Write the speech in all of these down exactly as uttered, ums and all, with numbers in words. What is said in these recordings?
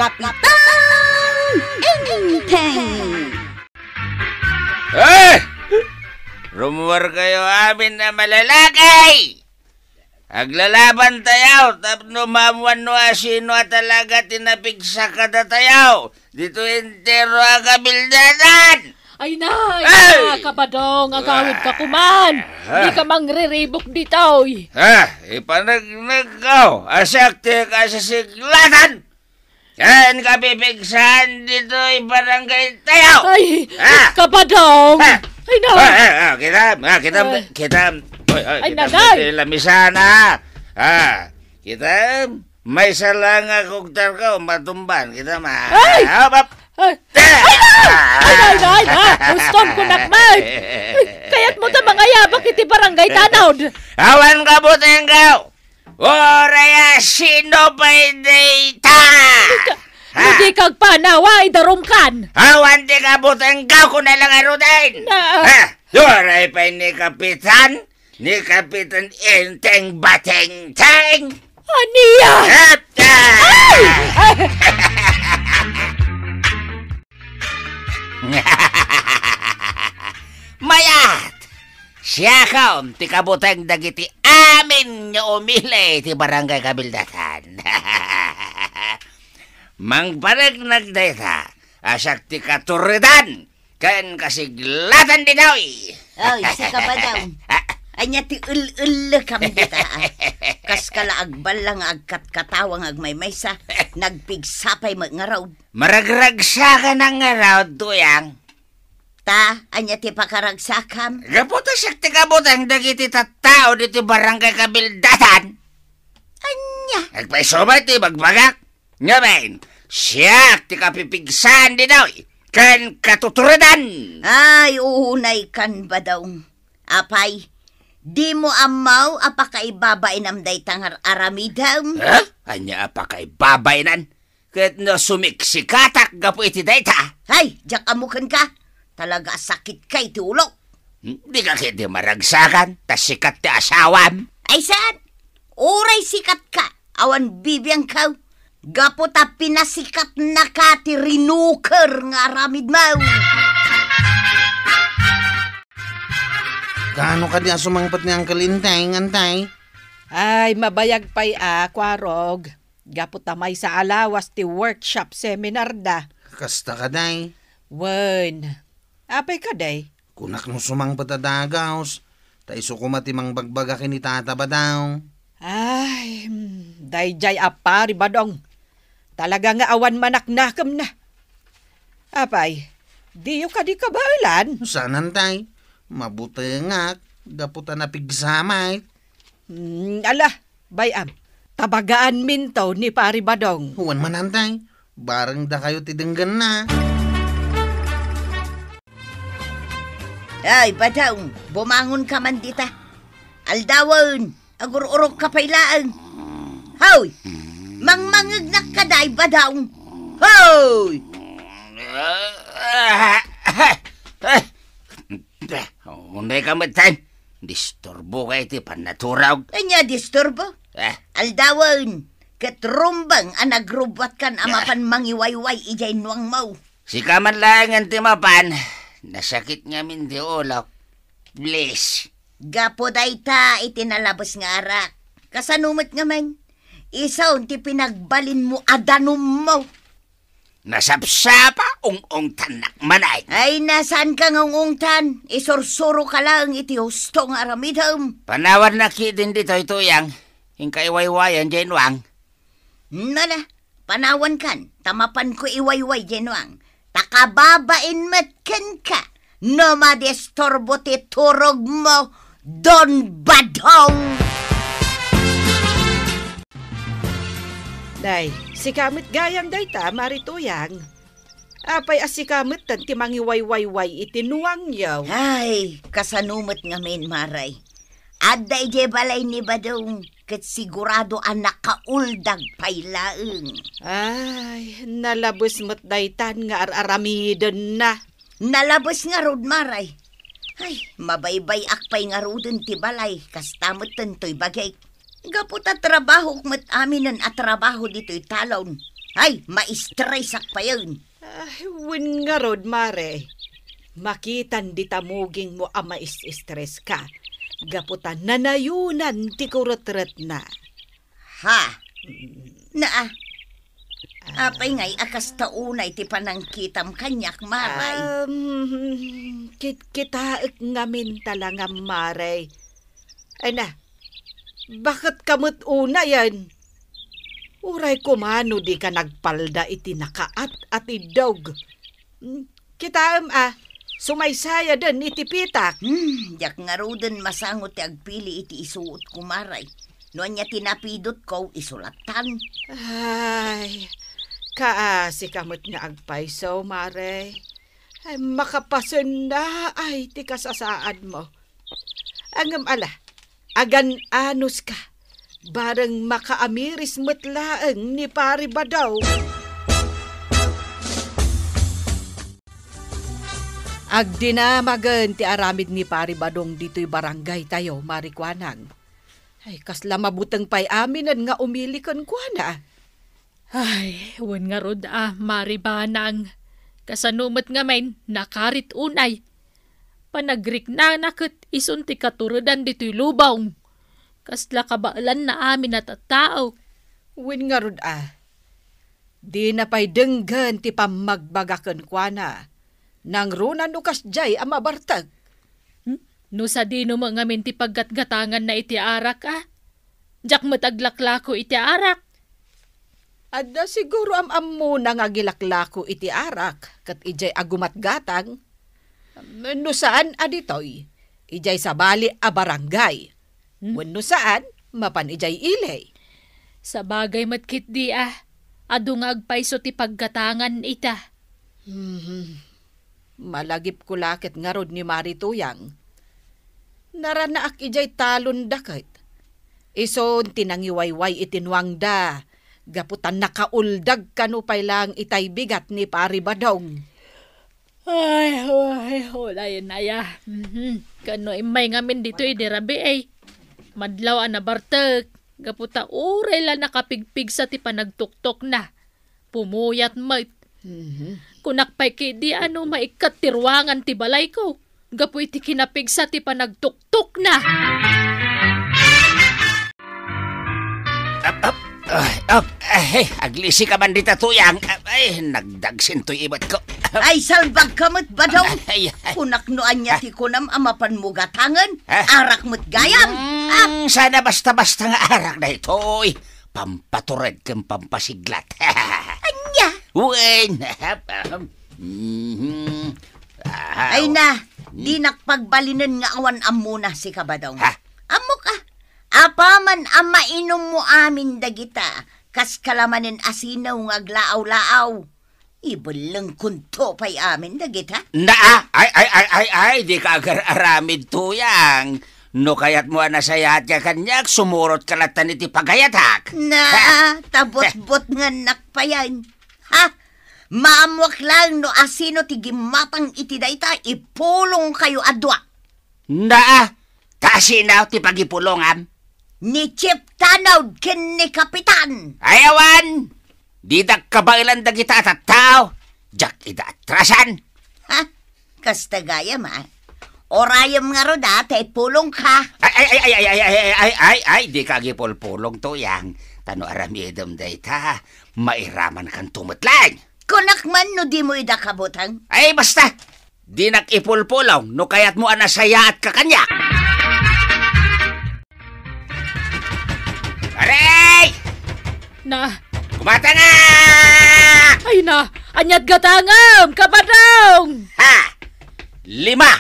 Kapitan Enteng! Eh! Rumuar kayo amin a malalaki! Aglalaban tayo, tapno maammuan no asino a talaga ti napigsa kadatayo. Dito entero a kabildadan! Ay, nay! Ay! Ah, Kabadong, agawid ka kuman! Ah! Di ka mangriribok ditoy! Ah, ipanagnag ka, asak ti kasisiglatan! Ken kapipigsan ditoy barangay tayo! Ay, Ah! Kabadong! Ah! Ay, nay! Ah, ah, ah, kita, ah, kita, Ay. kita, oy, oy, Ay, kita, nanay! ti lamisana! Ah, kita, maysa lang nga kugtar ko, matumban kita ma-, Ay! Hop, hop. Ay! Ay! Ay, ay, ay, ay! Huston ko, nakmay! Ay, kayat mo ta mangayabak iti barangay tanod! Awan ka, butenggaw! Uray a sino pay dayta! Di ka, Ha? di ka agpanawa, idarum kan! Awan ti kabutenggaw ko na lang aruden! Na- Ah, uray pay ni Kapitan, ni Kapitan Enteng Batengteng! Ania? At, ah! Ay! Ay! Mayat! Siakon ti kabuteng dagiti amin nga umili ti barangay kabildatan. Mangpaneknek dayta, a siak ti katuredan ken kasiglatan ditoy. Oy, sika ba daw? Ah. Ania ti el-ellekam dita, ah? Kas ka la agballang nga agkatkatawa nga agmaymaysa, nagpigsa pay met ngarud. Maragragsakan ngarud, Tuyang. Ta, ania ti pakaragsakam? Gapu ta siak ti kabuteng dagiti tattao ditoy barangay kabildatan. Ania? Agpaisubay ti ibagbagak. Ngamin, siak ti kapipigsan ditoy ken katuturedan. Ay, unay kan, Badong. Apay, dimo ammo a pakaibabainam dayta nga ar-aramidem? Ha? Ania a pakaibabainan? Ket no sumiksikatak gapu iti dayta? Hay, diak ammo kenka. Talaga a sakit ka iti ulok. Hmm, di ka ketdi maragsakan, ta sikat ti asawam. Ay, saan? Uray sikat ka, awan bibiangkaw. Gapu ta pinasikatnaka ti rinuker nga aramidmo. Kaano kadi a sumangpet ni Uncle Inteng, Antay? Ay, mabayag pay a, Kuarog. Gapu ta maysa a lawas ti workshop seminar da. Kasta kadi? Wen. Apay kadi? Kunak no sumangpet a dagus, ta isu koma ti mangbagbaga ken ni Tata Badong. Ay, hmm, daydiay a Pari Badong. Talaga nga awan manaknakemna. Apay, diyo kadi kabaelan? Saan, Antay. Mabutengak, gapu ta napigsa met. Hmm, ala, bay-am. Tabagaanminto ni Pari Badong. Wen man, Antay. Bareng dakayo ti denggenna. Ay, Badong, bumangonka man dita. Aldawen, agur-urogka pay laeng. Hoy! Mangmangngegnak kadi, Badong. Hoy! Unay ka metten. Disturboka iti pannaturog. Ania disturbo? Eh. Aldawen, ket rumbeng a nagrubbuatkan a mapan mangiwayway idiay nuangmo. Sika man laengen ti mapan, nasakit ngamin ti ulok. Please. Gapu dayta iti nalabes nga arak. Kasano met ngamin? Isu ti pinagbalinmo a danummo. Nasapsapa, ung-ungtannak manen. Ay, na, saanka nga ung-ungtan? Isursuroka laeng iti husto nga aramidem. Panawannak ketdin ditoy, Tuyang. Inka iwaywayan diay nuang. Nala, panawankan, ta mapanko iwayway diay nuang. Ta kababain met kenka, no madisturbo ti turogmo, Don Badong! Nay, sika met gayam dayta, Mari Tuyang. Apay a sika metten ti mangiwaywayway iti nuangyo? Ay, kasano met ngamin, Mari? Adda idiay balay ni Badong, ket sigurado a nakauldag pay laeng. Ay, nalabes met daytan nga ar-aramidenna. Nalabes ngarud, Mari. Ay, mabaybay-ak pay ngaruden ti balay, kasta metten toy bagik. Gapu ta trabahok met aminen a trabaho ditoy talon. Ay, maistresak payen. Ay, wen ngarud, Mare. Makitan dita mugingmo a maistreska. Gapu ta nanayonan ti kuretretna. Ha? Naa. Apay ngay a kasta unay ti panangkitam kaniak, Mare? Um, kit-, kitaek ngamin talangam, Mare. Ay na, baket ka met unayen? Uray koma no dika nagpalda iti nakaat a tiddog. Hmm, kitaem a, sumaysayaden iti pitak. Hmm, diak ngaruden masango ti agpili iti isuot ko, Mare. No ania ti napidot ko, isulatan. Ay, kaasi ka met nga agpayso, Mare. Ay, makapasenna ay ti kasasaad mo. Ngem ala, agan-anos ka. Bareng makaamiris met laeng ni Pari Badong. Agdinamagen ti aramid ni Pari Badong ditoy barangay tayo, Mari Kuanang. Ay, kasla mabuteng pay aminen nga umili kenkuana. Ay, wen ngarud a, Mari Banang. Kasano met ngamin, nakarit unay. Panagriknana ket isun ti katuredan ditoy lubong. Kasla kabaelanna amin a tattao. Wen ngarud a, dina pay denggen ti pammagbaga kenkuana. Nangruna no kasdiay a mabartek. Hmm? No sadino met ngamin ti paggatgatanganna iti arak, a? Diak met aglaklako iti arak. Adda siguro am-ammona nga agilaklako iti arak, ket idiay agumatgatang. No saan a ditoy, idiay sabali a barangay. Hmm? Wenno saan, mapan idiay ili. Sabagay met ketdi a, adu nga agpayso ti paggatangan ita. Hmm. Malagipko la ket ngarud ni Mari Tuyang. Naranaak idiay talon daket. Isun ti nangiwayway iti nuangda, gapu ta nakauldag kano pay laeng itay bigat ni Pari Badong. Ay, ay, ulayen aya. Mhm. Kano immay ngamin ditoy idi rabii. Madlaw a nabartek, gapu ta uray la nakapigpigsa ti panagtuktokna. Pumuyat met. Mhm. Kunak pay ketdi a no maikkat ti ruangan ti balayko, gapu iti kinapigsa ti panagtuktokna. Ap, ap, ay, ap, ay, aglisi ka man dita, Tuyang. Ap, ay, nagdagsintoy ibetko. Ay, salbag ka met, Badong. Ay, ay. Kunak no ania ti kunam a mapanmo gatangen, ha? Arak met gayam. Mm, ah. Sana basta-basta nga arak daytoy. Pampatured ken pampasiglat. Ania? Wen. Mhm. Aw. Ay na, hmm. Dinak pagbalinen nga awan ammona sika, Badong. Ha? Ammok a, apaman a mainummo amin dagita, kas kalamanen a sinaw nga aglaaw-laaw. Ibellengkonto pay amin dagita. Naa, ay, ay, ay, ay, ay, dika agar-aramid, Tuyang. No kayatmo a nasayaat ka kaniak, sumurot ka latta iti pagayatak. Naa, ta butbutngennak payen. Ha? Maammoak laeng no asino ti gimmatang iti dayta, ipulongkayo a dua. Naa, ta asino ti pagipulongam? Ni Chief Tanod ken ni Kapitan. Ay, awan! Didak kabaelan dagita a tattao. Diak ida atrasan. Ha? Kasta gayam, a. Urayem ngarud, a, ta ipulongka. Ay, ay, ay, dika agipulpulong, Tuyang. Ta no aramidem dayta, mairamankanto met laeng. Kunak man no dimo ida kabuteng. Ay, basta! Dinak ipulpulong no kayatmo a nasayaatka kaniak. Aray! Na. Kumatanga! Ay na, ania't gatangem, Kapadong! Ha! Lima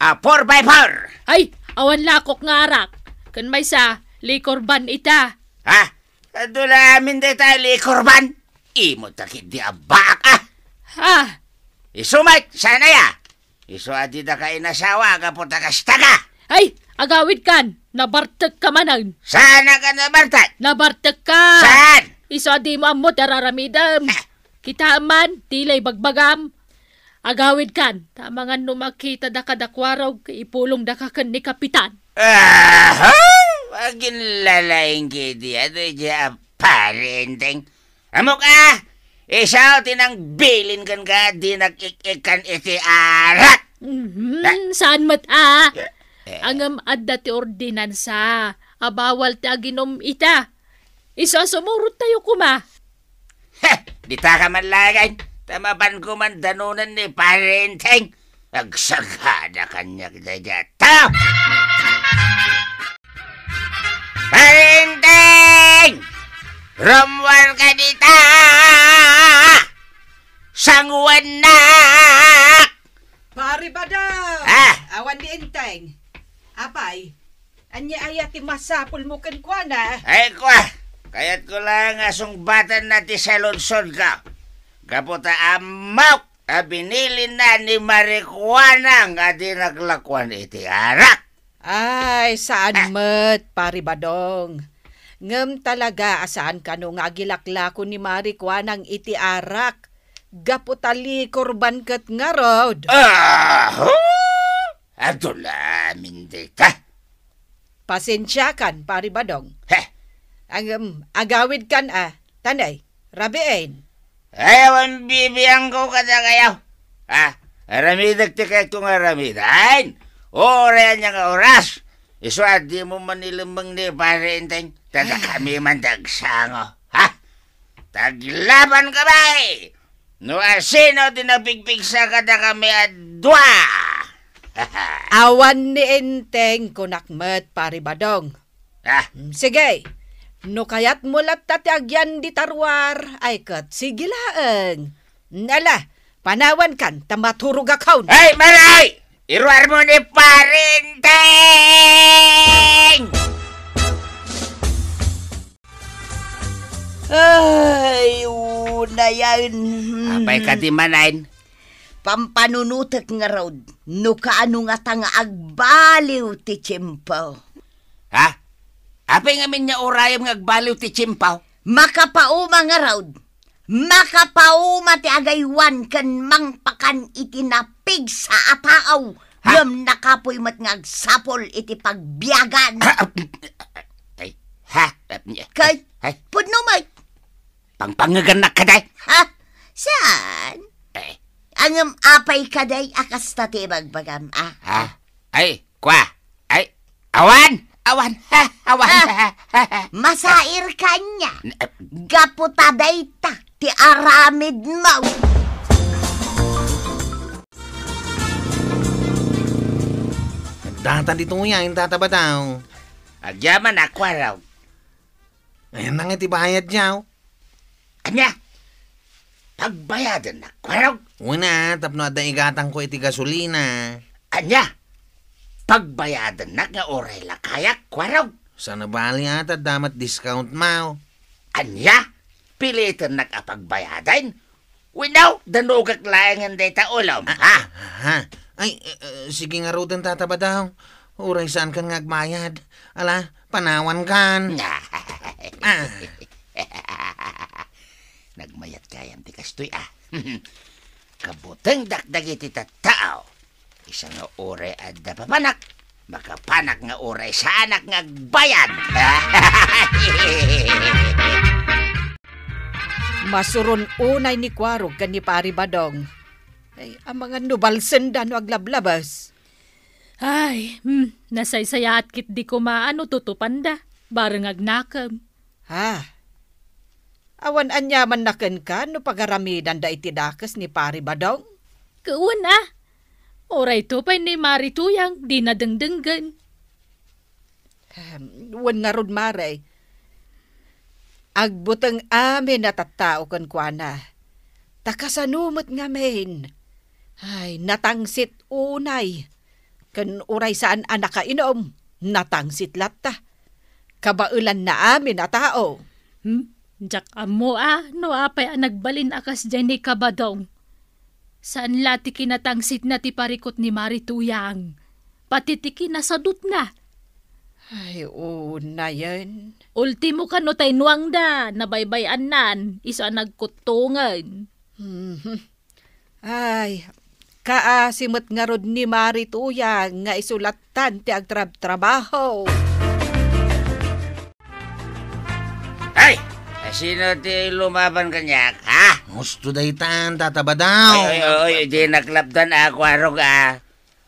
a four by four. Ay, awan lakok nga arak. Ken maysa, liquor ban ita. Ha? Adu la amin dayta liquor ban? Imo ta ketdi a baak, a. Ha? Isu met, saan aya? Isu a didaka inasawa, gapu ta kasta ka. Ay, agawidkan, nabartekka manen. Saan ka nabartek? Nabartekka. Saan? Isu a dimo ammo ti ar-aramidem. Ah. Kitaem man, ti la ibagbagam. Agawidkan, ta amangan no makitadaka da Kuarog, ipulongdaka ken ni Kapitan. Aha! Aginlalaing ketdi, adu idiay a pari, Enteng. Ammok a! Isu ti nangbilin kenka, dinak ik-ikkan iti arak. Mhm, saan met a. Eh, eh. Ngem adda ti ordinansa a bawal ti aginum ita. Isu a sumurottayo koma. Heh, dita ka man laeng, ta mapan ko man danonen ni Pare Enteng. Agsagada kaniak daydiay a tao. Pare Enteng! Rummuar ka dita! Sanguennak! Pare Badong! Ah! Awan ni Enteng. Apay, ania aya ti masapulmo kenkuana? Ay, kua, kayatko laeng a sungbatanna ti saludsodko. Gapu ta ammok a binilinna ni Mari Kuanang a dinak lakuan iti arak. Ay, saan met, Pare Badong. Ngem talaga a saan kano nga agilaklako ni Mari Kuanang iti arak. Gapu ta likorban ket ngarud. Aho! Adu la amin dayta. Pasensiakan, Pare Badong. Heh. Ngem, agawidkan a, tanay, rabiin. Ay, awan bibiangko kadakayo. Ah, aramidek ti kayatko nga aramiden. Uray ania nga oras. Isu a dimo manilemmeng ni Pare Enteng. Tadakami man dagsango. Ha? Taglaban ka, bay! No asino ti napigpigsa kadakami a dua? Awan ni Enteng, kunak met, Pare Badong. Ah. Mm, sige. No kayatmo latta ti agyandi ta ruar, ay ket sige laeng. Ala, panawankan ta maturogakon. Ay, Mari! Iruarmo ni Pare Enteng! Ay, unayen. Apay kadi manen? Pampanunotek ngarud, no kaano ngata nga agbaliw ti tiempo. Ha? Apay ngamin nga urayem nga agbaliw ti tiempo? Makapauma ngarud. Makapauma ti agaywan ken mangpakan iti napigsa a tao, ha? Ngem nakapuy met nga agsapul iti pagbiagan. Ah, ah, ay, ha? Kay, ay. Pudno met. Pangpangegannak kadi? Ha? Saan? Eh. Ngem apay kadi a kasta ti ibagbagam, a? Ha? Ay, kua. Ay, awan! Awan! Ha? Awan! Ah, ha? Ha? Ha? Masair ka ania. N-, eh. Gapu ta dayta ti aramidmo. Data ditoy, Tata Badong. Agyaman a, Kuarog. Ayanna nga ti bayadyo. Ania? Pagbayadennak, Kuarog? Wen a, tapno adda igatangko iti gasolina. Ania? Pagbayadennak nga uray lakayak, Kuarog? Saan a bali a, ta adda met discount, maw. Ania? Pilitennak a pagbayaden? Wenno, danogak laengen dayta ulom, ah, ha? Ah, ha? Ay, eh, eh, sige ngaruden, Tata Badong. Uray saankan nga agbayad. Ala, panawankan. Ah. Nagmayat gayam ti kastoy, ah. Kabutengdak dagiti tattao. Isu nga uray adda papanak, makapanak nga uray saanak nga agbayad. Masuron unay ni Kuarog ken ni Pari Badong. Ay, amangan no balsenda no aglablabas. Ay, hmm, nasaysayaat ketdi koma no tutupanda, bareng agnakem. Ha? Awan aniamanna kenka no pagaramidanda iti dakes ni Pari Badong? Wen a. Uray to pay ni Mari Tuyang, dina dengdenggen. Ahem, wen ngarud, Mari. Agbuteng amin a tattao kenkuana. Ta kasano met ngamin? Ay, natangsit unay. Ken uray saan a nakainum, natangsit latta. Kabaelanna amin a tao. Hmm? Diak ammo a no apay a nagbalin a kasdiay ni Kabadong. Saan la ti kinatangsitna ti parikut ni Mari Tuyang. Pati ti kinasadutna. Ay, unayen. Ultimo kano tay nuangda, nabaybay-annan, isu a nagkuttongen. Mhm. Ay, kaasi met ngarud ni Mari Tuyang nga isu lattan ti agtrabtrabaho. Ay! Asino ti lumaban kaniak, ha? Husto daytan, Tata Badaw. Ay, ay, ay, di naklapdan a, Kuarog, a.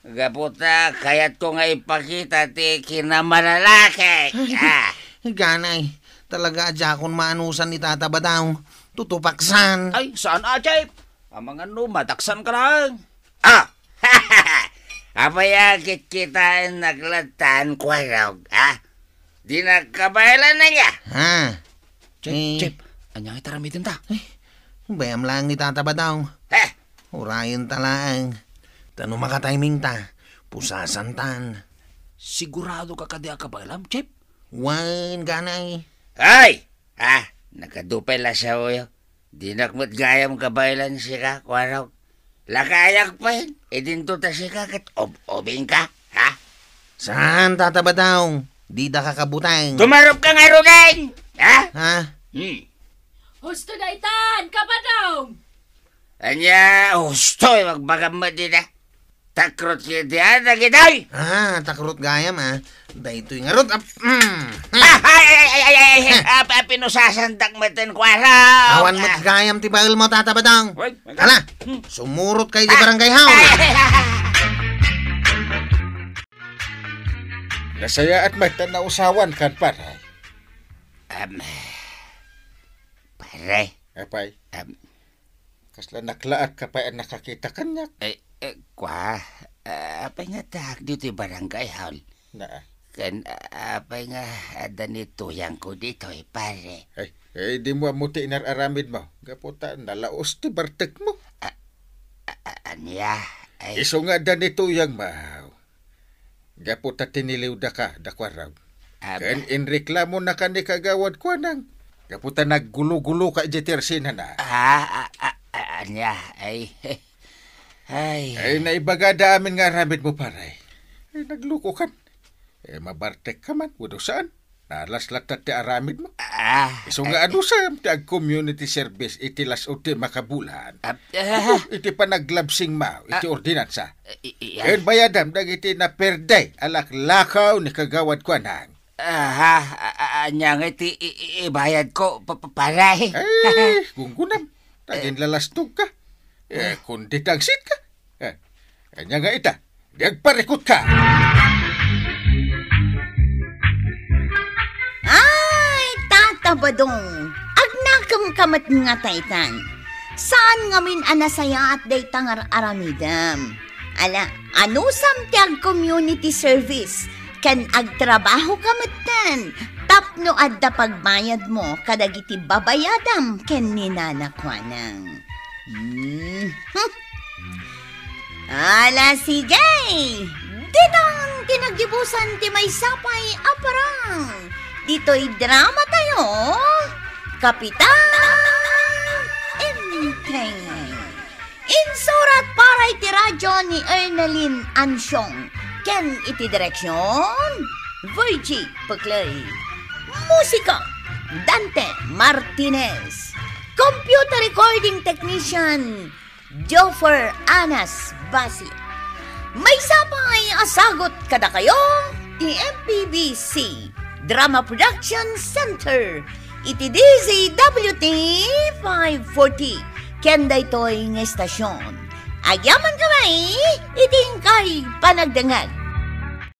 Gapu ta, kayatko nga ipakita ti kinamalalaki. Ah. Ganay, talaga a diakon maanusan ni Tata Badaw. Tutupaksan. Ay, saan a, Chep? Amangan no, madaksan ka lang. Ah! Apay a kitkitaennak lattan, Kuarog, ha? Di nagkabaelan na niya. Ha? Chep, Eh. Chep, ania nga itaramiden ta? Ay, bayam laeng ni Tata Badaw. Ha? Urayen ta laeng. Ta no makatiming ta, pusasan tan. Sigurado ka kadi a kabaelam, Chep? Wen, ganay. Ay! Ha? Nakadupay la sa uyo. Dinak met gayam kabaelan sika, Kuarog. Lakayak pay, idinto ta sika ket ob-obing ka, ha? Saan, Tata Badaw? Dida ka kabuteng. Tumarup ka ngaruden, ha? Ha? Hmm. Husto daytan, Kabadaw! Ania, husto, ibagbagam met dida. Takrot ketdi a dagitoy! Ah, takrot gayam, ah. Daytoy ngarud, ap-, mm. Ah, ay, ay, ay, ay, ay, ay. Ah, pa-, pinusasandak met ten, Kuarog. Awan met gayam ti baelmo, Tata Badong. Uy, uy. Hala, Hmm. sumurot ka iti barangay hall. Nasayaat met ta nausawan kan, pare. Am, pare. Apay? Am, Kasla naklaat ka pay a nakakita kaniak. Eh, eh, kwa, ah, apay nga addaak ditoy barangay hall? Naa. Ken, ah, apay nga adda ni tuyangko ditoy, pare? Ay, eh, dimo ammo ti inar-aramidmo. Gapu ta nalaos ti bartekmo. Ah, ah, ah, ania? Ay. Isu nga adda ni tuyangmo. Gapu ta tiniliwdaka, da Kuarog. Aba. Ken inreklamonaka ni Kagawad Kuanang. Gapu ta naggulo-guloka idiay tersinana. Ah, ah, ah, ah, ania? Ay, ay. Ay, naibagada amin nga aramidmo, pare. Ay, naglukokan. Eh, mabartekka man, wenno saan? Nalas latta ti aramidmo. Ah, Isu nga ay. Anusam ti ag-community service iti las-ud ti makabulan. Ah, ah. Iti panaglabsingmo iti Ah. ordinansa. I-, i-, ay. Ken bayadam dagiti naperde a laklakaw ni Kagawad Kuanang. Aha, a-, a-, ania nga iti i-, i-, ibayadko, pa-, pa-, pare? Ay, gunggunam. Taginlalastog ka. Eh, kundi tagsit ka. Eh, ania nga ita? Di agparikut ka. Ay, Tata Badong, agnakem ka met nga taytan. Saan ngamin a nasayaat dayta nga ar-aramidem? Ala, anusam ti ag-community service ken agtrabaho ka metten tapno adda pagbayadmo kadagiti babayadam ken ni Nana Kuanang. Hmm. Ala, sige! Ditan ti naggibusan ti maysa pay a parang ditoy drama tayo, Kapitan Enteng. Insurat para iti radyo ni Ernalyn Ansiong ken iti direksyon, Virgie Peclay. Musika, Dante Martinez. Computer recording technician, Joffer Anas Basi. Maysa pay a sagut kadakayo ti M P B C Drama Production Center iti D Z W T five forty ken daytoy nga estasion. Agyaman kami iti inkay panagdengngeg.